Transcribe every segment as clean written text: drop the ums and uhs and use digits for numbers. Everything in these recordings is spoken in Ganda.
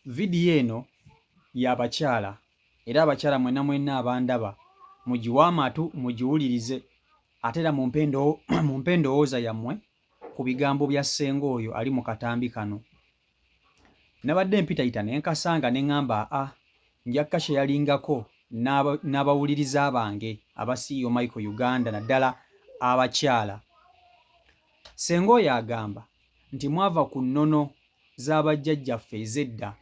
Vidiyo eno ya bakyala era abakyala mwenna mwenna abandaba mugiwe amatu mugiwulirize ate era mumpe endowooza yammwe ku bigambo bya ssenga oyo ali mu katambi kano. Nabadde mpitayita ne nkasanga ne ŋŋamba aa nja kukasheyalingako n'abawuliriza bange aba CEO Michael Uganda naddala abakyala. Ssenga oyo agamba nti mwava ku nnono za bajjajjaffe ez'edda.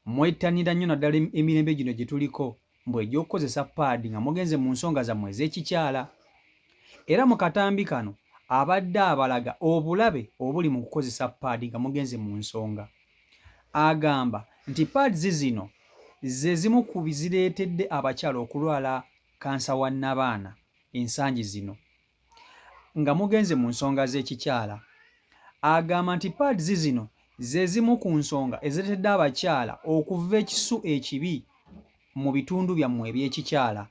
Mwettanira nnyo naddala emirembe gino gye tuliko mbu egy'okukozesa paadi nga mugenze mu nsonga zammwe ez'ekikyala. Era mu katambi kano abadde abalaga obulabe obuli mu kukozesa paadi nga mugenze mu nsonga. Agamba nti pads zino ze zimu ku bizireetedde abakyala okulwala kkansa wa nnabaana ensangi zino. Nga mugenze mu nsonga z'ekikyala. Agamba nti pads zino ze zimu ku nsonga ezireetedde abakyala okuva ekisu ekibi mu bitundu byammwe eby'ekikyala.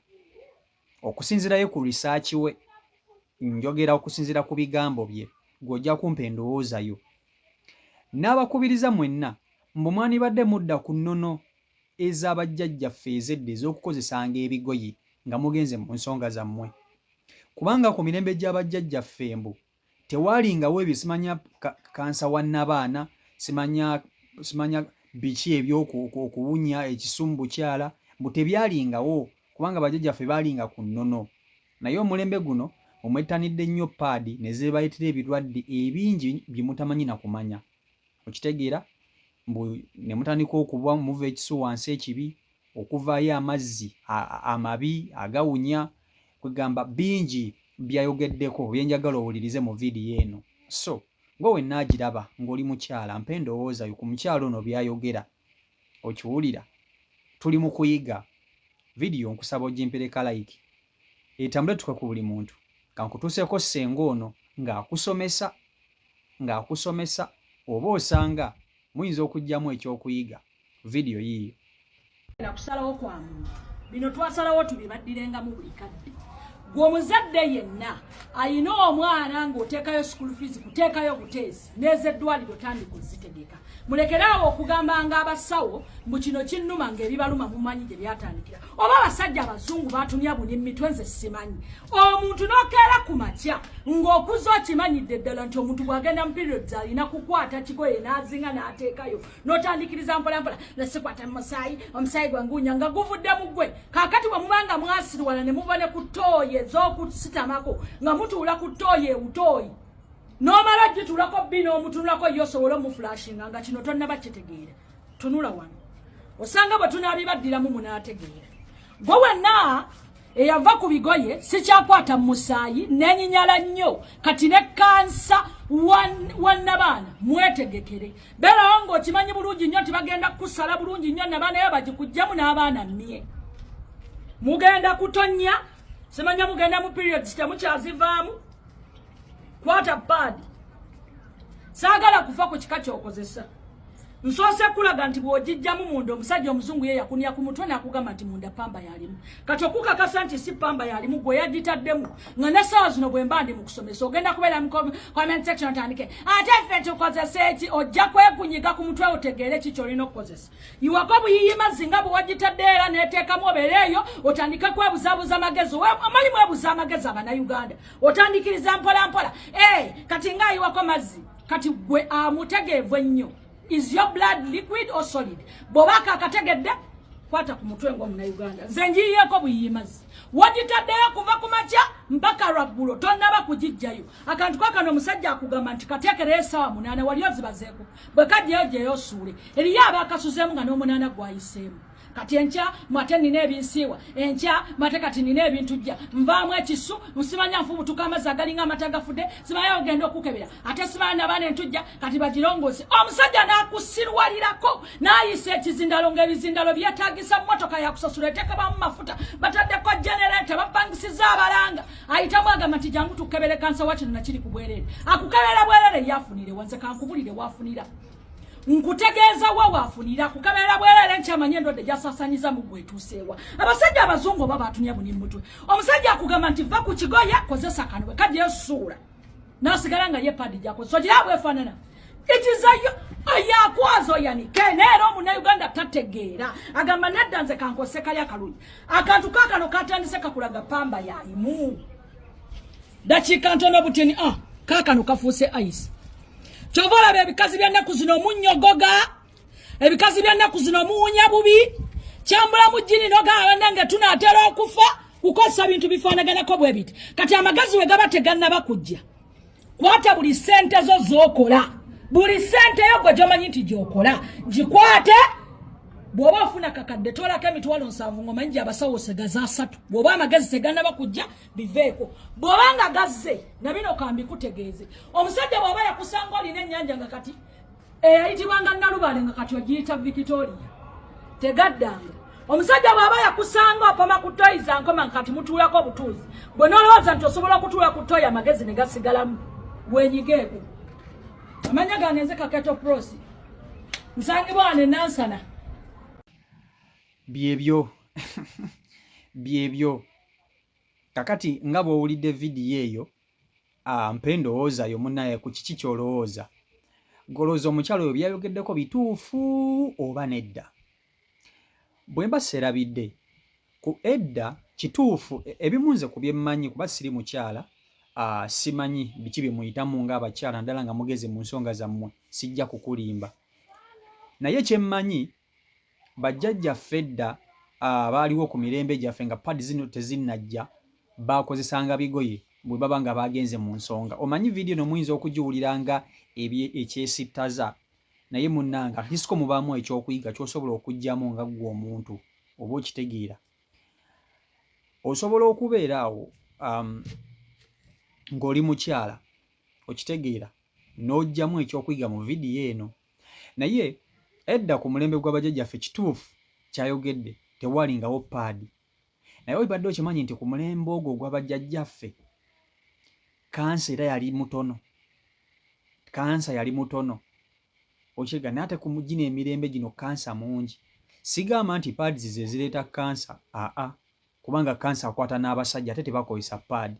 Okusinziira ye ku research we, njogera okusinziira ku bigambo bye, ggwe ojja kumpa endowooza yo. N'abakubiriza mwenna mbu mwandibadde mudda ku nnono eza bajjajjaffe ez'edda ez'okukozesanga ebigoye nga mugenze mu nsonga zammwe. Kubanga ku mirembe gya bajjajjaffe mbu tewaalingawo ebyo simanya kansa wa nnabaana, simanya simanya biki eby'okuwunya ekisu mu bukyala, mbu tebyalingawo kubanga bajjajjaffe baalinga ku nnono. Naye omulembe guno omwettanidde nnyo paadi ne zeebaleetera ebirwadde ebingi bye mutamanyi na kumanya. Okitegeera? Mbu ne mutandika okuba muva ekisu wansi ekibi, okuvaayo amazzi amabi agawunya, kwegamba bingi by'ayogeddeko bye njagala owulirize mu vidiyo eno. So, gwe wenna agiraba ng'oli mukyala, mpa endowooza yo ku mukyala ono by'ayogera. Okiwulira? Tuli mu kuyiga. Vidiyo nkusaba ogimpereka like etambule tuke ku buli muntu. Kankutuuseeko ssenga ono ng'akusomesa ng'akusomesa oba osanga muyinza okuggyamu ekyokuyiga. Vidiyo yiiyo. Na kusalawo kwa muntu. Bino twasalawo tubibaddirengamu buli kadde. Gwe omuzadde yenna alina omwana ng'oteekayo school fees, kuteekayo buteesi n'ezeddwaliro tandika ozitegeka. Mulekere awo okugambanga abasawo mbu kino kinnuma ng'ebibaluma mumanyi gye byatandikira. Oba abasajja abazungu batumya buni mitwe nze simanyi. Omuntu n'okeera ku makya ng'okuze okimanyidde ddala nti omuntu bw'agenda mu periods alina kukwata kigoye n'azinga n'ateekayo n'otandikiriza mpolampola nasikwata musaayi omusaayi gwangunya nga guvudde mu ggwe. Kaakati bwe muba nga mwasiriwala ne muva ne ku ttooyi ez'okusitamako nga mutuula ku ttooyi ewutooyi n'omala gituulako bbi n'omutunulako ye osobole omufulashinga nga kino tonnaba kitegeera. Tunula wano osanga bwe tunaabibaddiramu munaategeera. Gwe wenna eyava ku bigoye sikyakwata musaayi nenyinyala nnyo kati ne kansa wa nnabaana mwetegekere. Beerawo ng'okimanyi bulungi nnyo nti bagenda kukusala bulungi nnyo nabaana yo bagikugjamu n'abaana mmye. Mugenda kutonnya simanya mugenda mu periods temukyazivaamu. Kwata paadi. Saagala kufa ku kika ky'okozesa. Nsoose kulaga nti bw'ogijjamu munda omusajja omuzungu ye yakunya ku mutwe n'akugamba nti munda pamba yalimu. Kati okukakasa nti si pamba yalimu gwe yagitaddemu nga n'essaawa zino bwe mba ndi mu kusomesa ogenda kubeera mu comment section otandike ate ffe tukozesa eki, ojja kwekunyiga ku mutwe otegeere ki ky'olina okukozesa. Yiwako buyiyi mazzi nga bwe wagitadde era n'eteekamu obeere eyo otandike kwebuzaabuza amagezi. Omanyi mwebuza amagezi Abannayuganda, otandikiriza mpola mpola. Kati ng'ayiwako mazzi kati gwe amutegeevu ennyo. Is your blood liquid or solid? Bw'oba akategedde kwata ku mutwe ng'omunnayuganda. Nze njiyiyeeko buyiyi mazzi. Wagitaddeyo kuva ku makya mpaka lwaggulo tonnaba kugiggyayo. Akantu kakano omusajja akugamba nti kateekereyo essaawa 8 wali ozibazeeko. Bwe kajjayo gyeyo osuule. Eriyo abaakasuzeemu nga n'omunaana gwayiseemu. Kati enkya mwate nina ebinsiiwa, enkya mwate kati nina ebintu jja nvaamu ekisu, nsimanya nfubutuka amazzi agalinga amata gafudde, simanya ogenda okukebera ate simanya nabaana entujja kati bagirongoose. Omusajja n'akusirwalirako n'ayisa ekizindalo ng'ebizindalo byetaagisa mmotoka yakusasula eteekabamu mafuta, bataddeko genereeta, bapangisiza abalanga, ayitamu agamba nti jangu tukebere kansa wa kino nakiri ku bwereere. Akukebera bwereere yafunire wanze kankubulire wafunira. Nkutegeeza wa waafunira kukeberera bwereere nkyamanye endwadde gyasaasanyiza mu ggwe etuuseewa. Abasajja abazungu oba baatumya buni mutwe. Omusajja akugamba nti va ku kigoye kozesa kano bwe kajja esuula n'asigala nga ye paadi gy'akozesa. Ogira bwefaanana. Ikizayo ayakwazo yanike neera omunauganda tategeera agamba nedda nze kankose kali akalungi akantu kakano katandise kakulaga pamba yayimu dakiika ntono butini ah kakano kafuuse ice. Kyova olaba ebikazi bya nnaku zino munnyogoga, ebikazi bya nnaku zino muwunya bubi, kyambulamu jjini nogamba bannange tunaatera okufa kukozesa bintu bifaanaganako bwe biti. Kati amagezi we gaba tegannaba kujja, kwata buli ssente zo z'okola, buli ssente yo gwe gy'omanyi nti gy'okola gikwate. Bw'oba ofuna kakadde toolako 700,000 ng'omanyi gy'abasawo osigaza 3. Bw'oba amagezi tegannaba kujja, biveeko. Bw'oba nga gazze na bino kambikutegeeze, omusajja bw'aba yakusanga olina ennyanja nga kati eyayitibwanga Nalubaale nga kati ogiyita Victoria, tegaddanga. Omusajja bw'aba yakusanga opama ku toyi za nkoma nga kati mutuulako obutuuzi, bwe n'olowooza nti osobola okutuula ku toyi amagezi ne gasigalamu, wenyigeeko. Amanya gange nze Kaketo Prosi, nsangibwa wano enansana. Byebyo byebyo. Kakati nga bw'owulidde vidiyo eyo, mpa endowooza yo munnaye ku kiki ky'olowooza. Golowooza omukyala oyo byayogeddeko bituufu oba nedda? Bwe mba seerabidde ku edda kituufu ebimu nze ku bye mmanyi, kuba siri mukyala, simanyi biki bye muyitamu ng'abakyala, naddala nga mugeze mu nsonga zammwe, sijja kukulimba. Naye kye mmanyi, bajjajjaffe edda abaaliwo ku mirembe gyaffe nga pad zino tezinnajja, baakozesanga bigoye bwe baba nga bagenze mu nsonga. Omanyi vidiyo eno muyinza okugiwulira nga ekyesittaza, naye munnange at least ko mubaamu ekyokuyiga ky'osobola okuggyamu nga ggwe omuntu oba okitegeera. Osobola okubeera awo ng'oli mukyala, okitegeera, n'oggyamu ekyokuyiga mu vidiyo eno. Naye edda ku mulembe gwa bajjajjaffe, kituufu kyayogedde, tewalingawo paadi. Naye obadde okimanyi nti ku mulembe ogwo ogwa bajjajjaffe kansa era yali mutono, kansa yali mutono, okyega? Naye ate ku gino emirembe gino kansa mungi. Sigamba nti pads ze zireeta kansa, aa, kubanga kansa akwata n'abasajja ate tebakozesa paadi,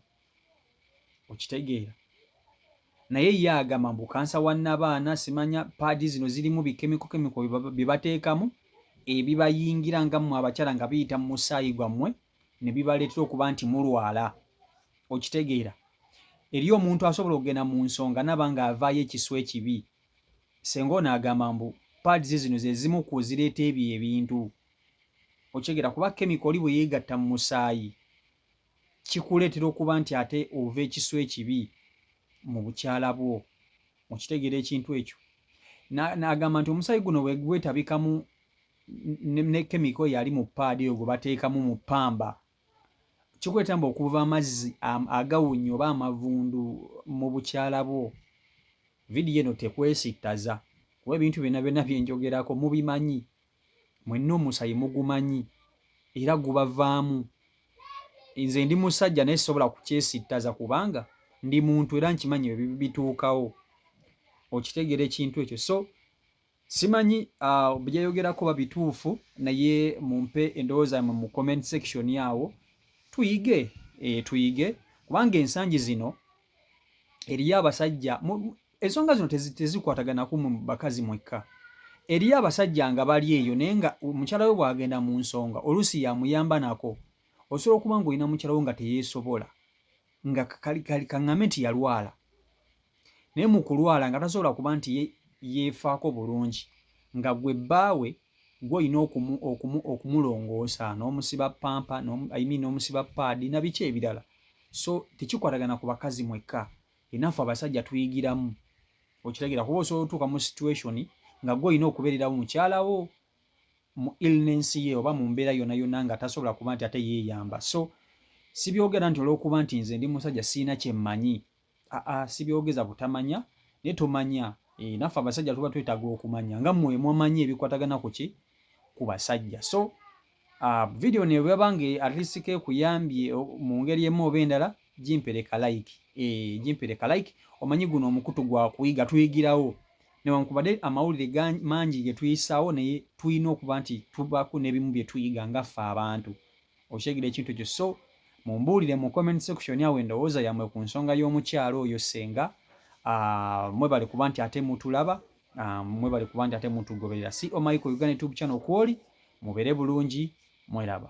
okitegeera? Naye ye agamba mbu kansa wa nnabaana, simanya paadi zino zirimu bikemiko kemiko bye bateekamu ebibayingira nga mmwe abakyala nga biyita mu musaayi gwammwe ne bibaleetera okuba nti mulwala, okitegeera? Eri omuntu asobola okugenda mu nsonga naba ng'avaayo ekisu ekibi. Senga ono agamba mbu pads zino ze zimu ku zireeta ebyo ebintu, okitegeera? Kuba chemical oli bwe yeegatta mu musaayi kikuleetera okuba nti ate ova ekisu ekibi mu bukyala bwo, okitegeera ekintu ekyo? N'agamba nti omusaayi guno bwe gwetabikamu ne chemical yali mu paadi eyo gwe bateekamu mu ppamba, kikuleetera mbu okuva amazzi agawunya oba amavundu mu bukyala bwo. Vidiyo eno tekwesittaza, kuba ebintu byonna byonna bye njogerako mubimanyi mwenna, omusayi mugumanyi era gubavaamu. Nze ndi musajja naye sisobola kukyesittaza kubanga ndi muntu era nkimanyi bituukawo, okitegeera ekintu ekyo? So simanyi byeyogerako ba bituufu, naye mumpe endowooza yammwe mu comment section awo tuyige, tuyige, kubanga ensangi zino eriyo abasajja, ensonga zino tezikwatagana ku bakazi mwekka. Eriyo abasajja nga bali eyo naye nga mukyala we bw'agenda mu nsonga oluusi yamuyamba nako. Osobola okuba ng'olina mukyala wo nga teyeesobola, nga kaŋŋambe nti yalwala, naye mu kulwala nga tasobola kuba nti yeefaako bulungi, nga gwe bbaawe gwe olina okumulongoosa n'omusiba pampa, I mean n'omusiba paadi na biki ebirala. So tekikwatagana ku bakazi mwekka, enaffe abasajja tuyigiramu, okitegeera? Kuba osobola otuuka mu situation nga gwe olina okubeererawo mukyala wo mu illness ye oba mu mbeera yonna yonna nga tasobola kuba nti ate yeeyamba. So sibyogera nti olw'okuba nti nze ndi musajja siina kye mmanyi, aa, sibyogeza butamanya, naye tomanya. Naffe abasajja tuba twetaaga okumanya nga mmwe mwamanyi ebikwatagana ku ki ku basajja. So video ne bweba nga at least kekuyambye mu ngeri emu oba endala, gimpereka like, gimpereka like. Omanyi guno omukutu gwa kuyiga, tuyigirawo newankubadde amawulire mangi ge tuyisaawo, naye tulina okuba nti tubaako n'ebimu bye tuyiga nga ffe abantu, okitegeera ekintu ekyo? So mumbuulire mu comment section awo endowooza yammwe ku nsonga y'omukyalo oyo senga. Mwebale kuba nti ate mutulaba, mwebale kuba nti ate mutugoberera. CO Michael Uganda YouTube channel kwoli, mubeere bulungi, mweraba.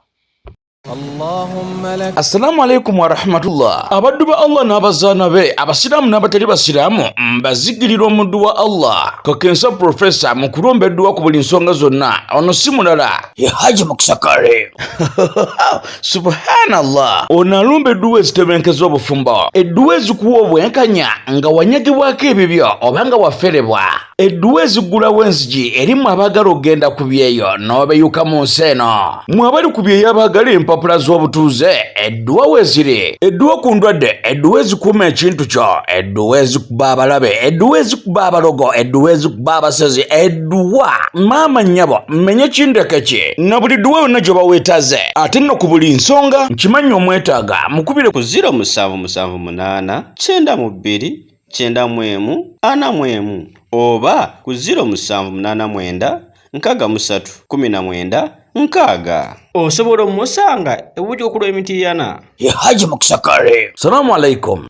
Assalamu alaikum warahmatullah. Abaddu ba Allah n'abazaana be, abasiraamu n'abatali basiraamu, mbazigirira omuddu wa Allah kakensa Profesa mu kulomba edduwa ku buli nsonga zonna. Ono si mulala ye Haji Mukisa Kale. Subhanallah, ono alumba edduwa ezitebenkeza obufumbo, edduwa ezikuwa obwenkanya nga wanyagibwako ebibyo oba nga waferebwa, edduwa eziggulawo enzigi eri mwe abaagala okugenda ku byeyo n'obeyuka mu nsi eno, mwe abali ku byeyo abaagala empapula z'obutuuze, edduwa weeziri, edduwa ku ndwadde, edduwa ezikuuma ekintu kyo, edduwa ezikuba abalabe, edduwa ezikuba abalogo, edduwa ezikuba abasezi, edduwa maama nnyabo mmenye kindeke ki na buli dduwa yonna gy'oba weetaze. Ate nno ku buli nsonga nkimanyi omwetaaga, mukubire ku 0778 92 91 41 oba ku 0789 63 19 60. Osobola omusanga ebuti okulwa emitiyana. Ye Haji Mukisa Kale. Salamu alaikum.